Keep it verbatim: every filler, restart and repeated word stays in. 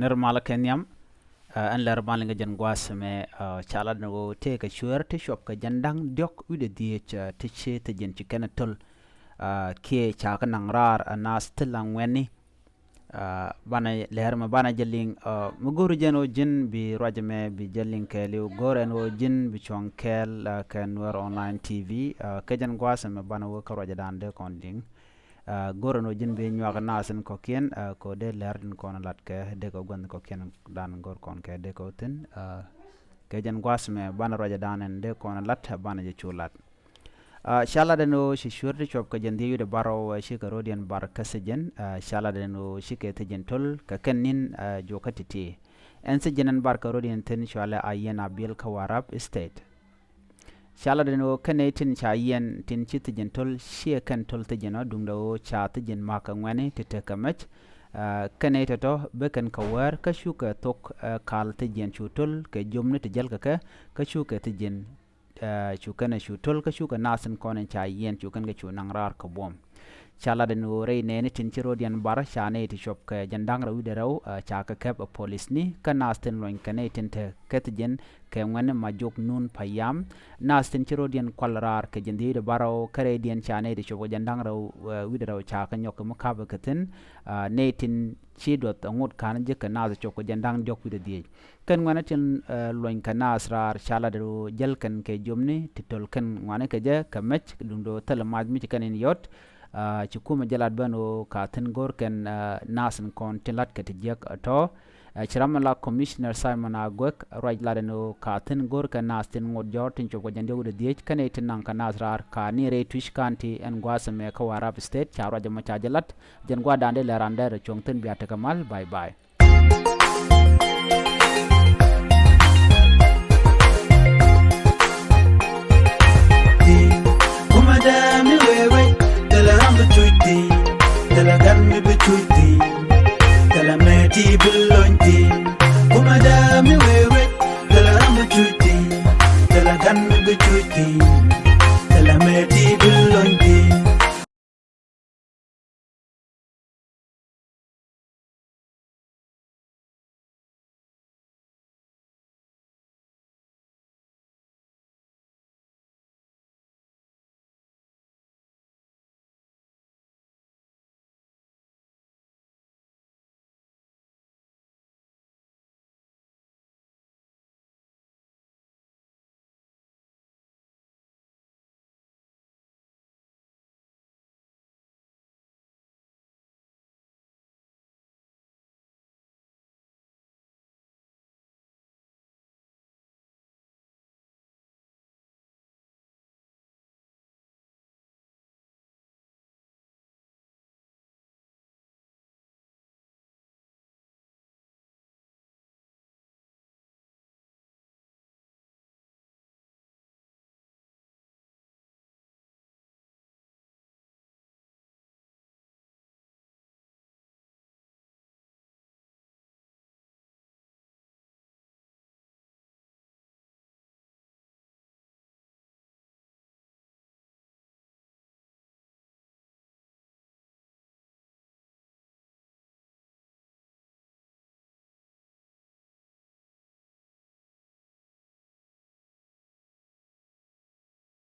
Nir malä kɛ nhiam. Ɛn lɛr mal iŋɛ jɛn gua̱a̱th mɛ, ca lat ni ɣöö tëëkɛ cuɛɛr ti cuɔp kɛ jɛn da̱ŋ diɔ̱k wi̱cdɛ dhieec ti ci thi̱ji̱n ci kɛn ɛ töl. Kiɛ ca kɛ naŋ raar ɛ naath thil aŋuɛ̈ni. Banɛ lɛr mɛ banɛ jɛ liŋ, mi go̱o̱ri jɛn ɣöö ji̱n bi ruac mɛ bi jɛ liŋ kɛɛliw, go̱o̱rɛ ɛn ɣöö ji̱n bi cuɔ̱ŋ kɛɛl kɛ Nuer Online T V. Kɛ jɛn gua̱a̱th mɛ banɛ wä kä ruacdan dee kɔn liŋ. Go̱rɛ ni ɣöö ji̱n bi nyuak naath in kɔ̱kiɛn, kɛ ɣöö dee lɛr in kɔn lat kɛ dee kɛ gua̱n kɔ̱kiɛn dan go̱r kɔn kɛ dee kɛ wä thi̱n. Kɛ jɛn gua̱a̱th mɛ banɛ ruacdan in dee kɔn lat banɛ jɛ cu lat. Ca lat ɛn ɣöö ci cuɛɛr ti cuɔp kɛ jɛn dhieec wi̱cdɛ bärɔw, cikɛ ro̱diɛn bar kä thi̱ji̱n. Ca lat ɛn ɣöö cikɛ thi̱ji̱n töl kɛ kɛn ni̱n juɔkä ti̱ti̱. Ɛn thi̱ji̱n ɛn bar kɛ ro̱diɛn thi̱n cualɛ Ayiɛn Abiɛl kä Warrap State. Ca lat ɛn ɣöö kɛn nɛy tin ca yiɛn tin ci thi̱ji̱n töl, ciɛ kɛn töl thi̱ji̱n ɔ, duundɛ ɣöö ca thi̱ji̱n ma̱k kɛ ŋuɛ̈ni ti tekɛ mɛc. Kɛn nɛy tɔ̱tɔ̱ bɛ kɛn kɛ wäär kä cukɛ thok kal thi̱ji̱n cu töl kɛ jiömni ti jäl kɛ kɛ, kä cukɛ thi̱ji̱n cu kɛn cu töl kä cukɛ naath in kɔn in ca yiɛn cu kɛn kɛ cu naŋ raar kɛ buɔ̱m. Ca lat ɛn ɣöö rɛy nɛɛni tin ci ro̱diɛn bar ca nɛy ti cuɔp kɛ jɛn da̱ŋ rɛw wi̱cdɛ rɛw ca kɛ kɛp ɛ polisni kä naath tin luɔ̱ny kɛ nɛy tin te kɛ thi̱ji̱n kɛ ŋuɛ̈ni Majok Nun Payam. Naath tin ci ro̱diɛn kual raar kɛ jɛn dhieec wi̱cdɛ bärɔw kä rɛydiɛn ca nɛy ti cuɔp kɛ jɛn da̱ŋ rɛw wi̱cdɛ rɛw ca kɛ nyɔk kɛ mi ka̱pɛ kɛ thi̱n. Nɛy tin ci duɔth aŋot ka̱n ji̱ kɛ naath cuɔp kɛ jɛn da̱ŋ diɔ̱k wi̱cdɛ dhieec. Kɛn ŋuɛ̈ni tin luɔ̱ny kɛ naath raar ca lat ɣöö jäl kɛn kɛ jiömni ti töl kɛn ŋuɛ̈ni kɛ jɛ kɛ mɛc duundɛ ɣöö thilɛ mac mi ci kɛn in yɔ̱t. Ci kumɛ jɛ lat ben ɣöö ka thi̱n go̱r kɛn naath in kɔn tin lat kɛ ti jiäk tɔ̱. Ci ram mi la Commissioner Simon Aguek ruac lat ɛn ɣöö ka thi̱n go̱r kɛn naath tin ŋot jɔ̱ɔ̱r tin cuɔp kɛ jɛn diɔ̱k wi̱cdɛ dhieec kɛn nɛy tin naŋ kɛ naath raar ka ni rɛy Twic County ɛn gua̱a̱th ɛmɛ kä Warrap State ca ruac ɛmɔ ca jɛ lat. Jɛn gua̱a̱th dan dee lɛr an dɛr ɛ cuɔ̱ŋ thi̱n bia tekɛ mal. Bye bye. Kumɛ dee mi wee wec, thilɛ ram bi cuc thi̱n, thilɛ gan mi bi cuc thi̱n, thilɛ mɛ ti bi lony thi̱n. Kumɛ dee mi wee wec, thilɛ ram bi cuc thi̱n, thilɛ gan mi bi cuc thi̱n, thilɛ mɛ ti bi lony